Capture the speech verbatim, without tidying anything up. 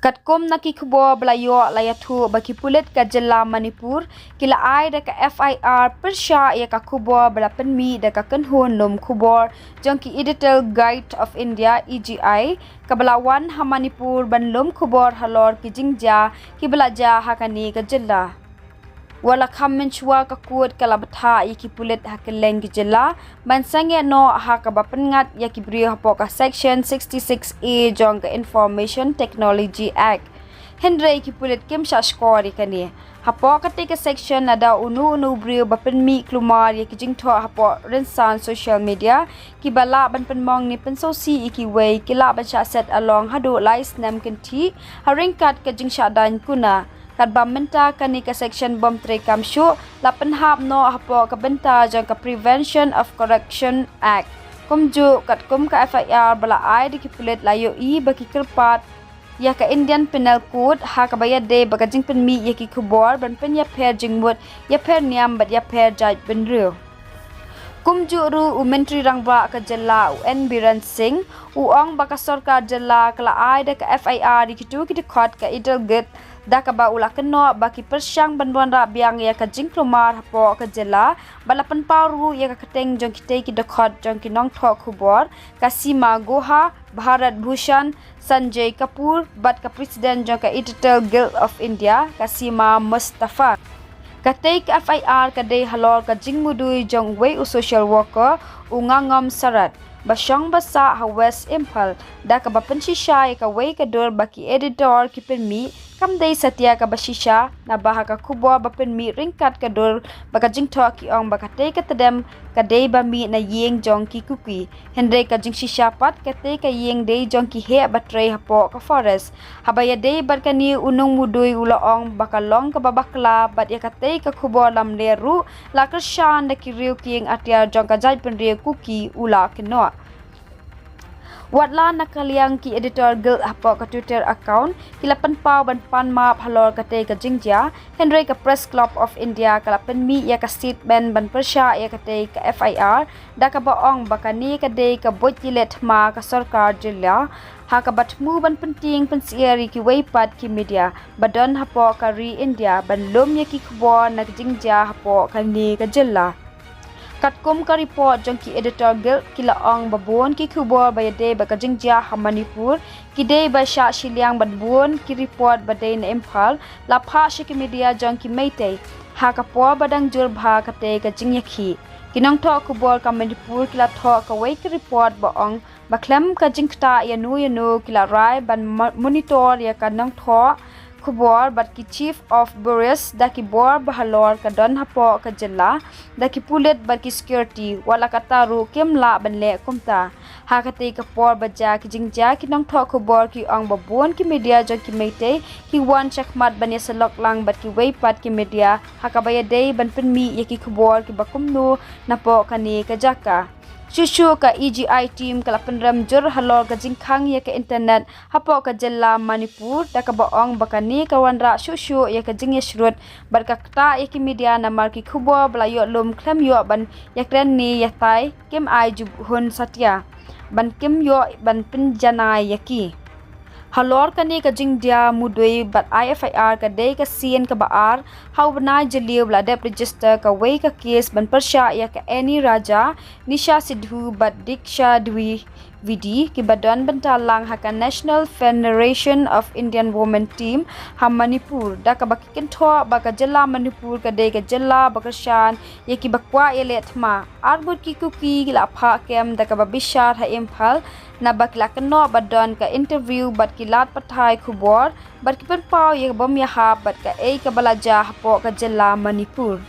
Katkum na ki khubor ba la ïoh la ïathuh ba ki pulit ka jylla Manipur ki la ai da ka F I R pyrshah ïa ka khubor ba la pynmih da ka kynhun lum khubor jong ki Editor Guild of India, E G I, kaba la wan ha Manipur ban lum khubor halor ki jingjia kiba la jia ha kane ka jylla. Wat la kham mynshuwa ka court ka la bthah ïa ki pulit ha kylleng ki jylla ban sangeh noh ha kaba pynngat ïa ki briew hapoh ka Section sixty-six A jong ka Information Technology Act. Hynrei ki pulit kim shah shkor ïa kane. Hapoh katei ka section, lada uno uno u briew ba pynmih kulmar ïa ki jingthoh hapoh rynsan social media kiba lah ban pynmong ne pynsngewsih ïa kiwei, ki lah ban shah set along haduh lai snem kynthih ha ryngkat ka jingshah daiñ kuna. Katba mynta kane ka section bym treikam shuh, la pynhap noh hapoh ka bynta jong ka Prevention of Corruption Act. Kumjuh, katkum ka F I R ba la ai da ki pulit, la ïohi ba ki kyrpad ïa ka Indian Penal Code ha kaba ïadei bad ka jingpynmih ïa ki khubor ban pynïapher jingmut, ïapher niam bad ïapher jaitbynriew. Kumjuh ruh, u Myntri Rangbah ka jylla, u N Biren Singh, u ong ba ka sorkar jylla ka la ai da ka F I R ïa kito ki dkhot ka Editor Guild, da kaba u la kynnoh ba ki pyrshang ban wanrah biang ïa ka jingkulmar hapoh ka jylla, bad la pynpaw ruh ïa ka kyrteng jong kitei ki dkhot jong ki nongthoh khubor, ka Seema Guha, Bharat Bhushan, Sanjay Kapoor, bad ka President jong ka Editor Guild of India, ka Seema Mustafa. Katei ka F I R ka dei halor ka jingmudui jong uwei u social worker, u Ngangom Sarat, ba shong ba sah ha West Imphal, da kaba pynshisha ïa kawei ka dur ba ki editor ki pynmih kam dei satia kaba shisha, naba ha ka khubor ba pynmih ryngkat ka dur bad ka jingthoh, ki ong ba katei ka tdem ka dei ba mih na ïing jong ki Kuki. Hynrei ka jingshisha pat, katei ka ïing dei jong ki heh ba trei hapoh ka forest. Haba ïadei bad kane, u nongmudui u la ong ba ka long kaba bakla bad ïa katei ka khubor lamler ruh la kyrshan da ki riew kieng atiar jong ka jaitbynriew Kuki, u la kynnoh. Wat la na ka liang ki Editor Guild hapoh ka Twitter account ki la pynpaw ban pan map halor katei ka jingjia, hynrei ka Press Club of India ka la pynmih ïa ka statement ban pyrshah ïa katei ka F I R, da kaba ong ba kane ka dei ka buit ïaleh thma ka sorkar jylla ha kaba thmu ban pyntieng pynsyiar ïa kiwei pat ki media ba don hapoh ka ri India ban lum ïa ki khubor na ka jingjia hapoh kane ka jylla. Katkum ka report jong ki Editor Guild, ki la ong ba bun ki khubor ba ïadei bad ka jingjia ha Manipur ki dei ba shah shiliang, bad bun ki report ba dei na Imphal la phah sha ki media jong ki Meitei ha ka por ba dang jur bha katei ka jingïakhih. Ki nongthoh khubor ka Manipur ki la thoh kawei ka report ba ong ba khlem ka jingktah ïano ïano, ki la rai ban mo-, monitor ïa ka nongthoh khubor bad ki chief of bureaus da ki bor ba halor ka don hapoh ka jylla, da ki pulit bad ki security, wat la katta ruh kim lah ban leh kumta. Ha katei ka por ba jia ki jingjia, ki nongthoh khubor ki ong ba bun ki media jong ki Meitei ki wan shakhmat ban ïasyllok lang bad kiwei pat ki media ha kaba ïadei ban pynmih ïa ki khubor kiba kumno napoh kane ka jaka. Shuh shuh, ka E G I team ka la pynrem jur halor ka jingkhang ïa ka internet hapoh ka jylla Manipur, da kaba ong ba kane ka wanrah shuh shuh ïa ka jingïashrut bad ka ktah ïa ki media, namar ki khubor ba la ïoh lum khlem ïoh ban ïakren ne ïatai kim ai jubhun satia, ban kim ïoh ban pynjanai ïa ki. Halor kane ka jingdia mudui bad ai F I R, ka dei ka sien kaba ar ha u bnai Jylliew ba la dep register kawei ka case ban pyrshah ïa ka Annie Raja, Nisha Sidhu bad Diksha Dwivedi, kiba don bynta lang ha ka National Federation of Indian Women Team ha Manipur, da kaba ki kynthoh ba ka jylla Manipur ka dei ka jylla ba kyrshan ïa kiba kwah ïaleh thma. Ar ngut ki Kuki ki la phah kem da kaba bishar ha Imphal, naba ki la kynnoh ba don ka interview bad ki lad pathai khubor bad ki pynpaw ïa ka bym ïahap bad kaei kaba la jia hapoh ka jylla Manipur.